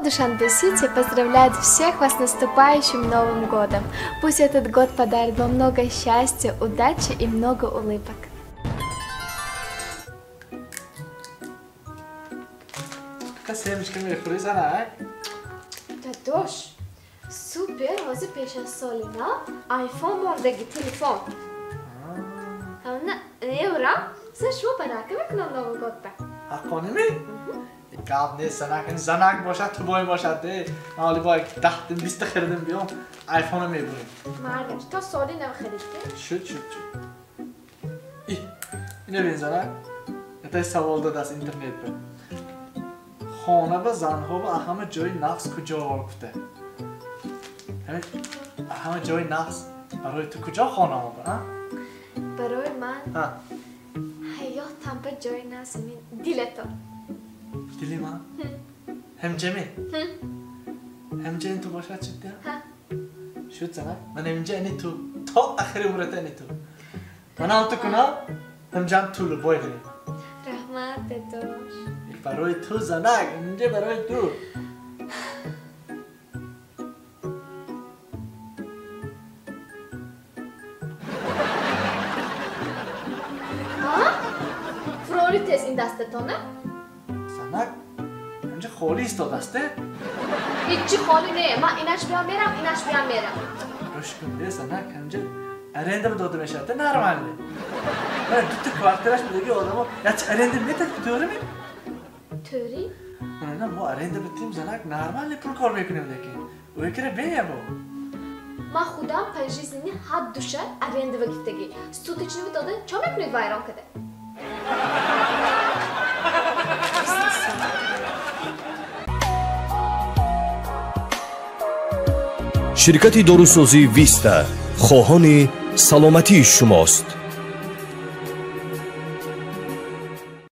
Душанбе-Сити поздравляет всех вас с наступающим Новым годом. Пусть этот год подарит вам много счастья, удачи и много улыбок. Семечка мехӯри, занак? Дадош, супер, ҳозир пеш аз соли нав айфон мондаги телефон. Ҳамна евра, са шумо подарка мекунам Новый год ба. Ҳаққонӣ ми? Гап нест, занак, ин занак бошад, ту бой бошад, де. Ман ҳоли бо 10 20 харидам биём, айфонро мебурем. Мардаш, то соли нав харидӣ? Шуд, шуд, шуд. И, ина бин, занак. Ятай савол додааст интернет ба. Хона ба занҳо ба ҳама ҷои нақс куҷо гуфта. Ҳама ҷои нақс барои ту куҷо хона ба, а? Барои ман ҳаётам ба ҷои нақс ҳамин дилато. Дили ман? Ҳамҷами? Ҳамҷа ин ту бошад шуд дия? Шуд, занак. Ман ҳамҷа ини ту. То ахири умрата ини ту. Манам ту кунам, ҳамҷам тулу бой гирем. Раҳмат, дадош. Барои ту, занак, инҷа барои ту. Фурори тез ин дастатона? Занак, инҷа холӣ истодасте? Ҳеҷи холӣ не, ман инаш биям мерам, инаш биям мерам. Гӯш кун, де, занак, инҷа аренда дода мешавад, нормально. Ман дута квартираш будаги одамо, ячи аренда метад, тӯғри ми? Тӯри? На, мо аренда битим, занак, нормально пул кор мекунем, лекин. Ӯ кира бея бо. Ман худам пожизненно ҳад душа аренда гирифтагӣ. Суточный дода чо мекунед вайрон када? Ширкати дорусозии Виста хоҳони саломатии шумост.